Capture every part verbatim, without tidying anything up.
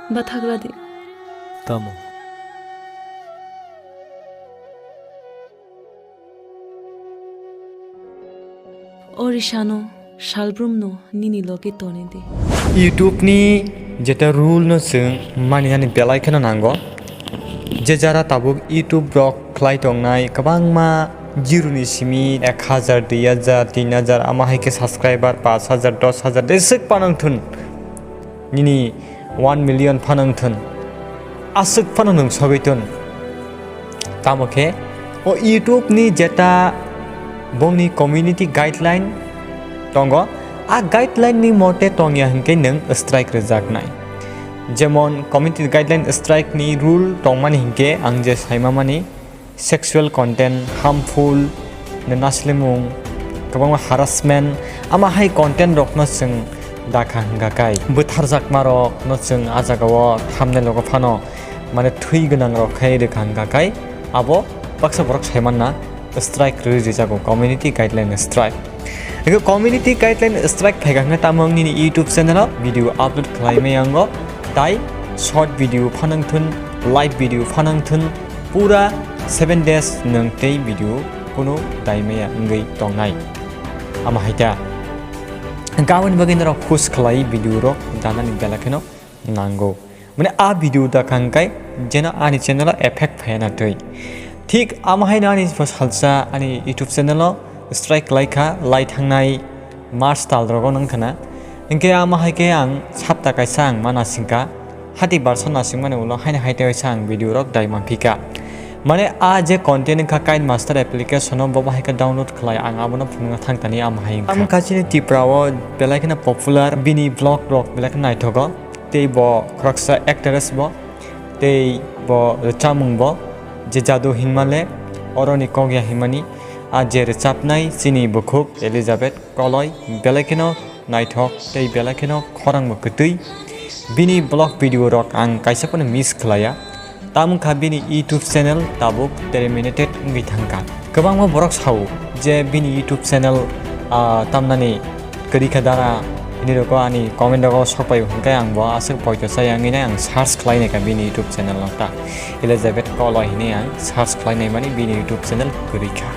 Bathagra di. Tamo. O risano, salbrumno nini loge toni di. YouTube ni jeta rule no chwng maninani belai kheno nango. Je jara tabuk YouTube rok khlai tongnai kwbangma zero ni simi ek hajar, dui hajar, tin hajar, ama hai khe subscriber pash hajar, dos hajar de swk panang thun. Nini one million phano wng thun, aswk phano nwng sogwi thun. Tamo khe o YouTube ni jeta bongni community guideline tongo, a guideline ni mote tongya hinkhe nwng strike rwjaknai. Jemon community guideline strike ni rule tongmani hinkhe ang je saimamani, sexual content, harmful, naslimung, kwbangma harassment, ama hai content rokno chwng dakha hwnkha kai. Bwtharjakma rokno chwng a jagao thumbnail rogo phano mane thwi gwnang rok khai rwkha hwnkha kai, abo baksa borok saimanna strike rwui rwjago, community guideline strike. Ego community guideline strike phaikha hwnkhe tamo nini YouTube channel o video upload khlai maya wngo, tai short video phanang thun, live video phanang thun, pura seven days nwng tei video kunu dai maya wngwi tongnai. Ama hai ta, hwnkhe aboni bagwi norok push khlai video rok danani belai kheno nango. Mane a video da kha hwnkhe jeno ani channel o effect phaiya na twi. Thik ama haino ani bo salsa ani YouTube channel o strike lai kha, lai thangnai March tal rogo nang khna. Hwnkhe ama hai khe ang sapta kaisa ang ma nasing kha. Hati barsa nasing mani ulo haino hai tei waisa ang video rok dai man phi kha. Mane a je content wngkha KineMaster application o, bo bahai khe download khlai ang abono phunukna thang tani ama hai wngkha. Tamo kha chini Tripura o belai kheno popular, bini vlog rok belai kheno naithogo. Tei bo khoroksa actress bo, tei bo rwchapmung bo, je Jadu hinmale, Oroni Kokya hinmani, a je rwchapnai chini bukhuk Elizabeth Koloi, belai kheno naithok tei belai kheno khorang bo kwtwi. Bini vlog video rok ang kaisa phano miss khlaiya. Tamo wngkha bini YouTube channel tabuk terminated wngwi thangkha. Kwbangma borok sao je bini YouTube channel, ah, tamnani kwrwi kha dara, hini rokgo ani comment rogo sok paio, hwnkhe ang bo aswk poito chaya wngwi nai ang search khlai naikha bini YouTube channel no ta. Elizabeth Koloi hinwi ang search khlai naimani bini YouTube channel kwrwi kha.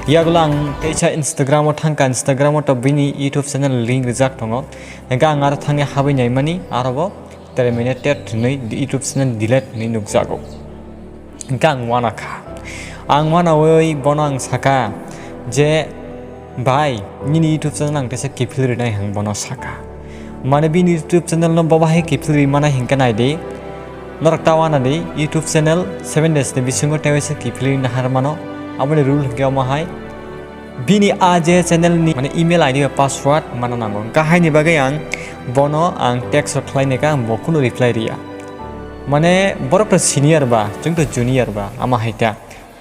Yagulo ang teisa Instagram o thangkha, Instagram o to bini YouTube channel link rijak tongo. Hwnkhe ang aro thangwi habwi naimani, aro bo terminated hinwi YouTube channel delete hinwi nukjago. Hwnkhe ang uana kha. Ang uanaui bono ang saka je, "Bhai, nini YouTube channel ang teisa kiphil rinai," hwng bono saka. Mane bini YouTube channel no bo bahai kiphil ri mana hwnkhe nai di. Norok ta uana di, YouTube channel seven days ni bisingo teisa kiphil ri nahar mano. Aboni rule hwnkhe omo hai. Bini a je channel ni mane email I D ba password mana nango. Hwnkha haini bagwi ang bono ang text rok khlai naikha, ang bo kunu reply riya. Mane borok to senior ba, chwng to junior ba, ama hai ta.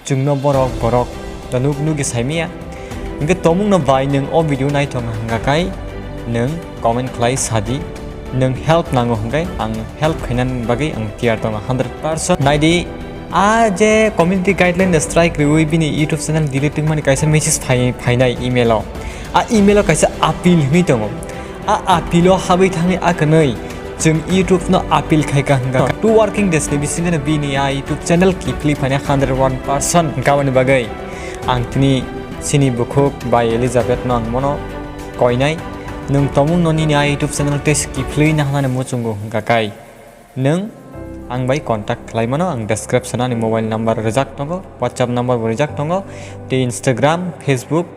Chwngno borok, borok to nuk nugwi sai maya. Hwnkhe tomungno bai nwng o video naithok hwnkha kai nwng comment khlai sadi. Nwng help nango hwnkhe ang help khainani bagwi ang tiyar tongo hundred percent. Naidi, a je community guideline strike riui bini YouTube channel delete wngmani kaisa message phai-, phainai email o. A email o kaisa appeal hinwi tongo. A appeal o habwi thangwi a kwnwi chwng YouTube no appeal khaikha hwnkha. Two working days ni bisingo bini a YouTube channel kiphilwi phainai hundred one percent hwnkha. Aboni bagwi ang tini chini bukhuk bai Elizabeth no ang bono koinai. Nwng tomung no nini a YouTube channel tei kiphilwi nahnani muchungo hwnkha kai. Nwng ang bai contact khlai mano, ang description ani mobile number rijak tongo, WhatsApp number bo rijak tongo, tei Instagram, Facebook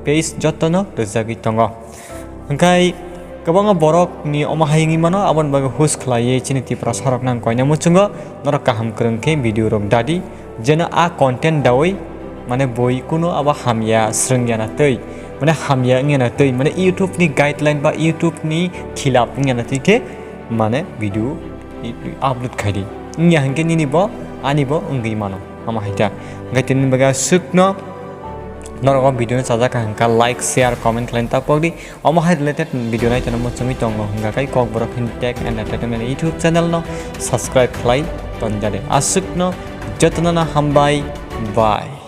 page jotono rijagwi tongo. Hwnkhe kwbangma borok ni omo hai wngwi mano, aboni bagwi hus khlaiwi chini Tiprasa rok nang koina muchungo, norok kaham kwrwng khe video rok dadi. Jeno a content daui mane boi kunu abo hamya swrwngya na twi, mane hamya wngya na twi, mane YouTube ni guideline ba YouTube ni khilap wngya na twi khe mane video upload khai di. Wngya hinkhe nini bo ani bo wngwi mano, ama hai ta. Hwnkhe tini bagwi aswkno norok o video no chajak kha hwnkha like, share, comment khlai ta pok di. Omo hai related video nai tongna muchungwi tongo hwnkha khe Kokborok Hindi Tech and Entertainment YouTube channel no subscribe khlai tonjadi. Aswkno jotono no hambai, bye.